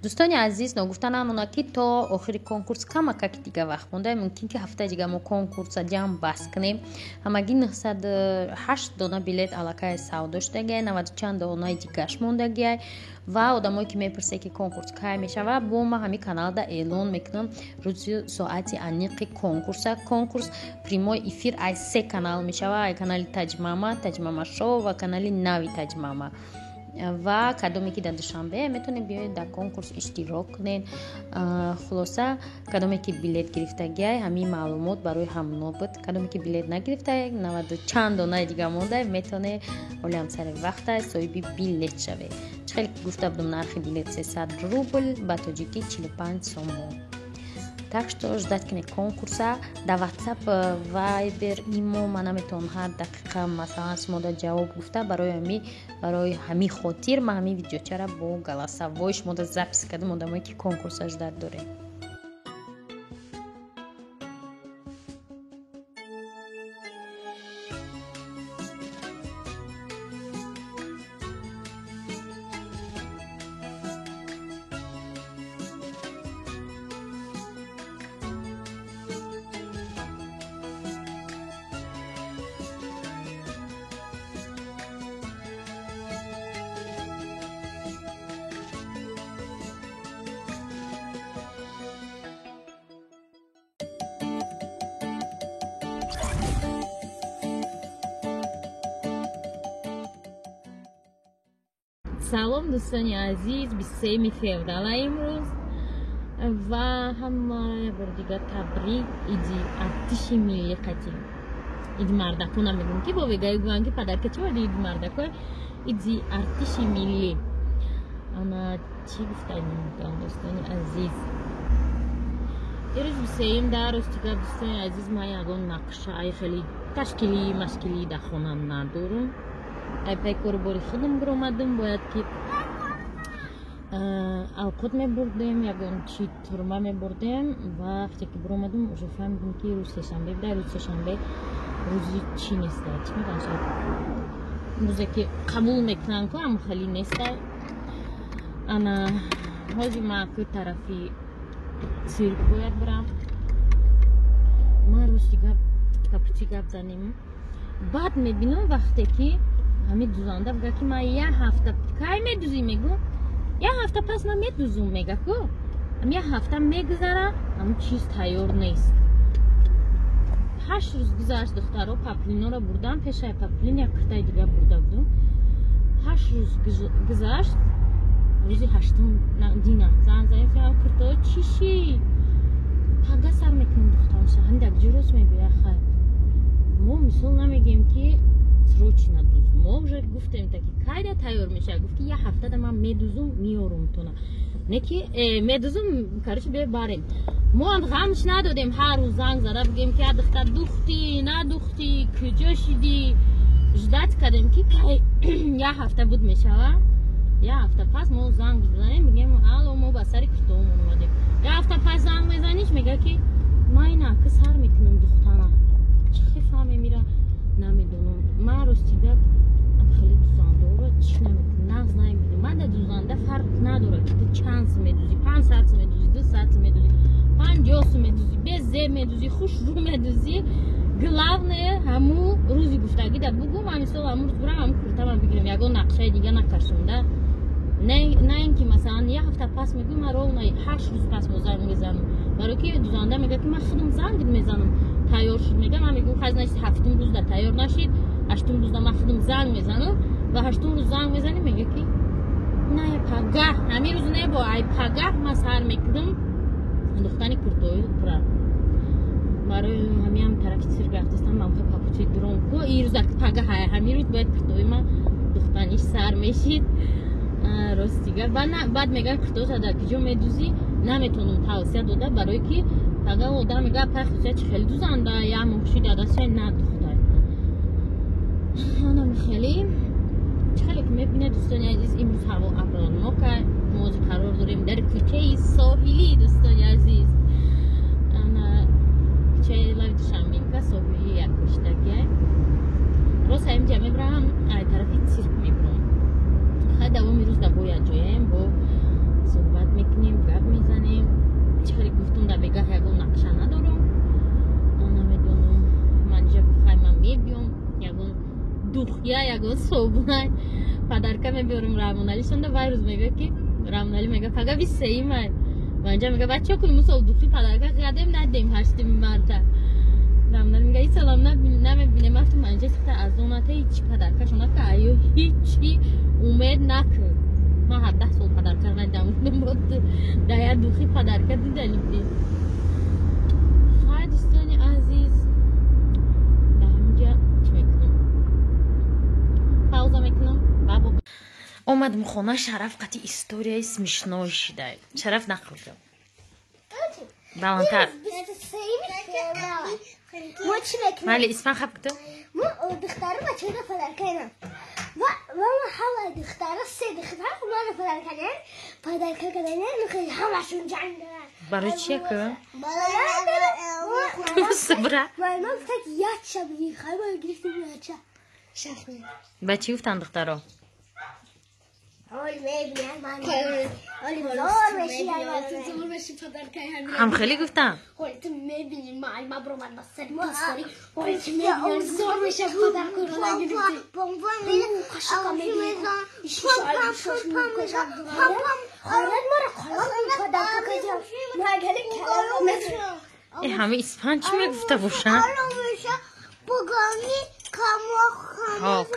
Дӯстони азиз, ногуфта намонад, ки то охири конкурс камакаки дига вақт монда. Мумкин ки ҳафтаи дига мо конкурса ҷамъ баст кунем. Ҳамагӣ 908 дона билет аллакай савдо шудагиай, наваду чанд донаи дигаш мондагиай. Ва одамое ки мепурсед, ки конкурс кай мешавад, бо ма ҳамин каналда эълон мекунам рӯзи соати аниқи конкурса. Конкурс прямой эфир ай се канал мешавад: ай канали Таҷмама, Таҷмама шоу ва канали нави Таҷмама. Ва кадоме ки дар Душанбе, метавонед биёед, дар конкурс иштирок кунед. Хулоса, кадоме ки билет гирифтагиай, ҳамин маълумот барои ҳамно буд. Кадоме ки билет нагирифта, наваду чанд донаи дига монда, метавонед ҳолиам сари вақта соҳиби билет шавед. Чӣ хеле ки гуфта будам, нархи билет 300 рубл, ба тоҷикӣ 45 сомон. Так что ждать кунед конкурса. Дар WhatsApp, Viber, Имо ман наметавонам ҳар дақиқа, масалан, шумода ҷавоб гуфта. Барои ҳамин хотир ман ҳамин видеочара бо голосовой шумода запись кардам, одамое ки конкурса ждать доред. Салом, дӯстони азиз! 23 феврала имрӯз ва ҳамаро як бори дигар табрик иди артиши миллӣ қатӣ. Иди мардако намегӯм, ки бо вегаи гӯянд, ки падарка чи вади иди мардако. Иди артиши миллӣ. Ана чӣ гуфтаем, дӯстони азиз, ирӯз бисеюм. Дар рости гап, дӯстони азиз, ман ягон нақшаи хеле ташкилӣ машкилӣ дар хона надорам. Ай пай кору бори худам биромадам, бояд ки авқот мебурдем, ягон чи турма мебурдем. Ва вақте ки биромадам, уже фаҳмидем, ки рӯз сешанбе буда. Рӯзи сешанбе рӯзи чӣ неста, чӣ мегӯянд, шояд рӯзе ки қабул мекунанд ку, ам хеле неста. Ана ҳозир ман ку тарафи цирк бояд бирам. Ман рости гап, капучи гап занем, баъд мебинам, вақте ки ҳамин дузанда бигӯяд, ки ман як ҳафта кай медузӣ, мегӯ, як ҳафта пас ман медузум, мега ку, ам як ҳафта мегузара, ҳамн чиз тайёр нест. 8 рӯз гузашт, духтаро, паплиноро бурдам. Пешаи паплин як куртаи дига бурда будум. 8 рӯз гузашт, рӯзи ҳаштум дина занг задем: «Куртао чӣ шид?» «Пага сар мекунем духтанша». Ҳамин дар куҷо рост мегӯя? Хай, мо мисол намегӯем, ки срочно дуз. Мо уже гуфтем, таки кайда тайёр мешавад? Гуфт, ки як ҳафтада ман медузум, меорум тона, не ки медузум, короче, бебарем. Мо ҳам ғамш надодем, ҳар рӯз занг зада бигем, ки духтар, духтӣ, надухтӣ, куҷо шидӣ. Ждать кардем, ки кай як ҳафта буд мешава. Як ҳафта пас мо занг бизанем, бигем: «Алло, мо ба сари куртоомон омадем». Як ҳафта пас занг мезаниш, мега, ки ман ина ки сар мекунам духтана. Чӣ хефаҳмем, ира намедонам. Ман рости гап хеле дузандаро чӣ намекунам, нағз намебинам. Ман дар дузанда фарқ надорад, ки ту чанд сум медузӣ: 500 сум медузӣ, 200 сум медузӣ, 50 сум медузӣ, безеб медузӣ, хушрӯ медузӣ. Главное, ҳамун рӯзи гуфтагида бугӯ. Ман мисол ҳамун рӯз бурам, ҳамун куртамам бигирам, ягон нақшаи дига накашам да. На ин ки масалан як ҳафта пас мегӯй, ман ровно 8 рӯз пас мо занг мезанам, барои ки дузанда мегӯяд, ки ман худам занг мезанам, тайёр шуд, мега. Ман мегӯм: «Хай, значит, ҳафтум рӯзда тайёр нашид, ҳаштум рӯзда ман худам занг мезанам». Ва ҳаштум рӯз занг мезанем, мега, ки на, пагаҳ, ҳамин рӯз не, бо ай пагаҳ ман сар мекунам духтани куртои пура. Барои ҳамиам тарафи цирк рафтастам. Ман папучи дуром ку ирӯз, пагаҳ, ҳамин рӯз бояд куртои ман духтаниш сар мешид. Рости гап, баъд мегӯяд: «Куртоша дар куҷо медузӣ?» Наметавонам тавсия дода, барое ки пага одам мегӯяд: «Пай хусия чи хеле дузанда, як моҳ шуд, дастшай надухта». Анам хеле чӣ хеле ки мебинед, дӯстони азиз, имрӯз ҳаво абрнок. Мо қарор дорем дар кӯчаи соҳилӣ, дӯстони азиз. Ана кӯчаи лави Душанбинка, соҳилӣ як кӯчтагия. Рост ҳаминҷа мебарам, ай тарафи цирк мебурам. Хай, давоми рӯз да бо якҷояем, бо суҳбат мекунем. духия ягон собуна подарка мебиёрам Раҳмоналӣ шонда. Вай рӯз мега ки Раҳмоналӣ мега пага 23-ма. Манҷа мега бача кунем мисол духи подарка кардем надем 8 марта. Раҳмоналӣ мега ин салом намебинем. Афтум манҷа сихта аз оната ҳеҷ подаркашон нака, аю ҳичи умед накун. Ман 17 сол подарка надам, дар як духи подарка дидани би. Хай дӯстони азиз, дар ҳаминҷа чӣ мекунам? Пауза мекунам. Омадам хона, Шараф қати историяи смешной шида. Шараф нақл кун. Баландтар. Мали испан хаб куту? Мо духтара бачаро подарка кардам. Ва ма ҳама духтара, се духтар мана подарка кардам. Подарка кардам, ҳамашон ҷанг доранд. Барои чия ку? Субра. Ман гуфтам ки якша бигир, хай ма гирифтем якша. Ба чӣ гуфтанд духтаро? Ҳам хеле гуфтам? Ҳами испан чӣ мегуфта бошанд?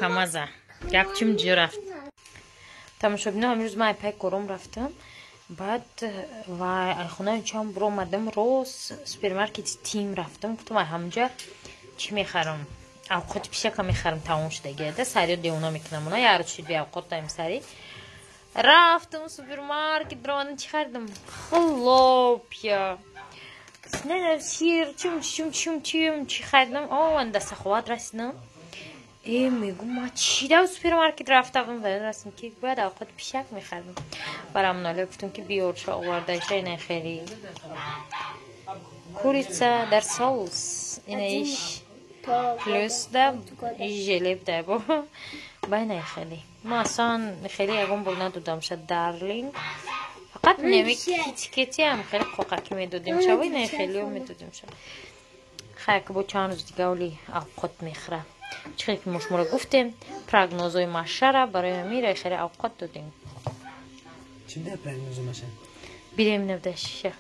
Камаза. Гап чим ҷо рафт. Тамошобино, ҳамин рӯз ман айпай кором рафтам. Баъд ва айхонаи чам биромадам, рост супермаркети Тим рафтам. Гуфтам ай ҳаминҷа чӣ мехарам? Авқоти пишака мехарам, тамом шудагиада. Сариё девона мекунам она, як рӯз шуд беавқот таим сари. Рафтам супермаркет, биромадам, чӣ харидам? Хлопья, сир, чум чум чум чум чӣ харидам? О, анда Саховат расидам. Мегум, ма чӣ дар супермаркет рафтам? Ва расидам ки бояд авқоти пишак мехаридам. Барам нале гуфтам ки биёрша овардаиша ина хели курица дар соус, ина иш плюс да иш желе да бо ба ина хели. Ма аслан хели ягон бор надодам ша Дарлинг. Фақат неми китикетиам хеле қоқаки медодем ша, ва ина хелио медодем ша. Хай ки бо чанд рӯз дига оли авқот мехӯра. Чӣ хеле ки мо шуморо гуфтем, прогнозҳои машара барои ҳамин хеле авқот додем. Чӣ дар прогнозу маша? Бирем навдашак.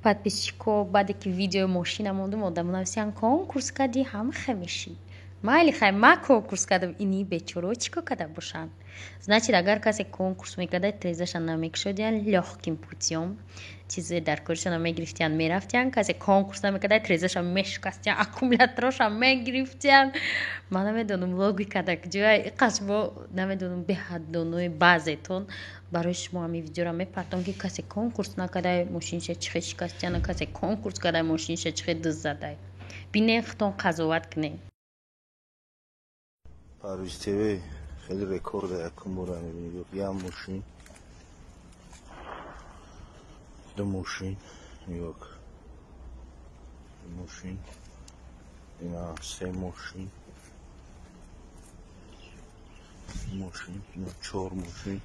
Подписчико, баъде ки видеои мошина мондум, одам нависиян конкурс кардӣ, ҳам хемешӣ. Майли хай, ма конкурс кардам, ини бечоро чӣ кор карда бошанд? Значит, агар касе конкурс мекарда, трезаша намекушодиян, лёгким путём чизе дар коришона мегирифтиян, мерафтиян. Касе конкурс намекарда, трезаша мешикастиян, аккумулятороша мегирифтиян. Ман намедонам логика дар куҷоя, иқаш мо намедонам беҳаддонои баъзетон барои шумо ҳамин видеоро мепартом ки касе конкурс накарда, мошинша чӣ хел шикастиян, касе конкурс карда, мошинша чӣ хел дузд задай. Бинен, худтон қазоват кунед. Парвиз ТВ хеле рекорда якум бора мебинед. Як мошин, ду мошин, як мошин, ина се мошин, мошин, ина чор мошин,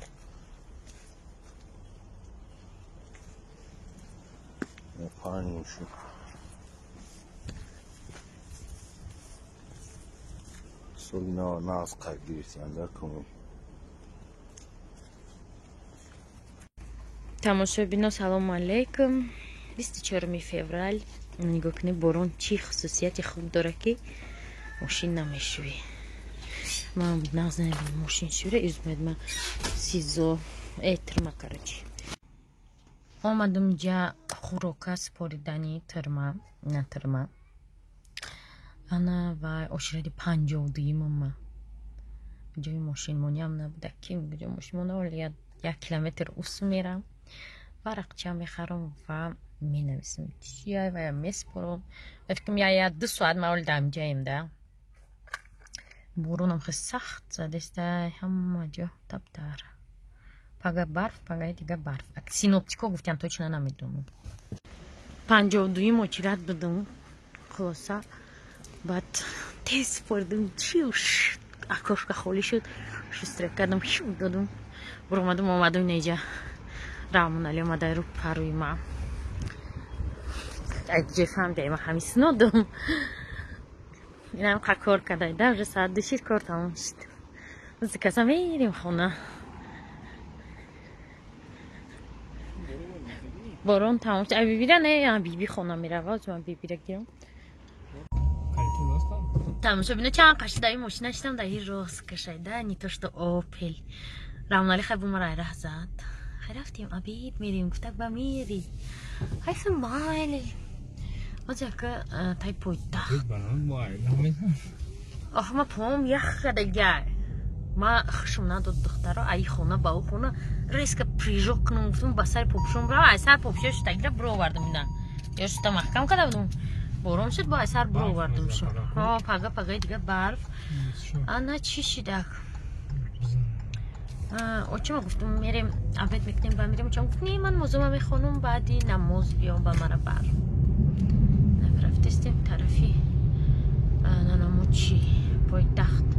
ина панҷ мошин. Соли нав нағз қайд гирифтиам дар комил. Тамошобино, салому алейкум. 24 феврал. Нигоҳ кунед, борон чӣ хусусияти хуб дорад, ки мошин намешӯӣ. Ман нағз намебинам мошин шӯра, измед ма сизо тирма, короче. Омадам ҷа хӯрока супоридани тирма, на тирма. Ана ва оширади 52-юма. Ҷои мошинмониам набуда, ки ҷо мошинмона, оли як километр ус мерам. Варақча мехарам ва менависам. Чия ва меспорам. Ва фикрам я 2 соат ма оли дар ҷаем да. Боронам хеле сахт задеста, ҳама ҷо таптар. Пага барф, пагаи дига барф. Синоптико гуфтиам, точно намедонам. 52-юм очират будам. Хулоса, баъд тез спордам, чиуш, окошка холӣ шуд, шустрек кардам, шуд додум. Буромадам, омадам инҷа. Рамонали омада рӯ парӯи ма. Ҷой фаҳмида, ма ҳами синодум. Инам қа кор карда, да, уже соат 2 шид, кор тамом шуд. Каса мерем хона. Борон тамом шуд. Ай бибира не, биби хона мерава, ман бибира гирам. Тамошобино, чанд қаши дар ин мошина шидам, дар ин рост кашайда, не то что Опел. Рамонали хай бумара раҳ зад. Хай рафтем, обед мерем, гуфтак ба мери. Хайсам майли. Озяка тай пойтахт. Ох, ма пом ях кардагай. Ма хушум надод духтаро, ай хона ба ӯ хона резко прыжок кунам, гуфтам ба сари попшом бирам, ай сар попшо шутагира бировардам ина. Ё шута маҳкам карда будам. Борон шуд, бо ай сар бировардам шу. Ҳо, пага пагаи дига барф. Ана чӣ шидак? Очима гуфтам мерем обед мекунем, ба мерем. Очам гуфт не, ман мозума мехонам, баъди намоз биём ба мара бар. Рафтестем тарафи нанамучи пойтахт.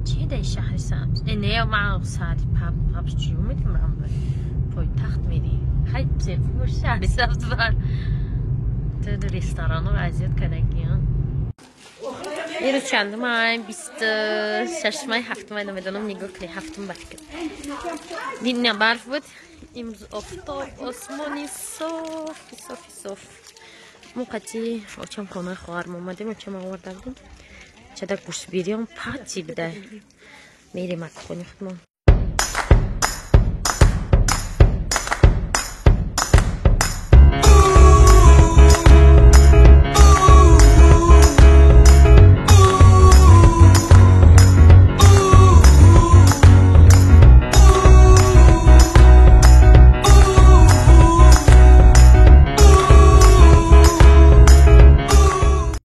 Чи дар шаҳри Сабз? Не, ман саати паб чӣ умедам, пойтахт мерем. Хай зебо шаҳри Сабз бар. Ту ресторанро азият кардагиам. Ирӯз чандум ай? 26 май, 7 май, намедонам, нигоҳ кунед, 7 ба фикр. Дина барф буд, имрӯз офтоб, осмони софи софи соф. Мо қати очам хонаи хоҳарам омадем, очам оварда будем. Чада гӯштбириён пати буда. Мерем ак хони худмон.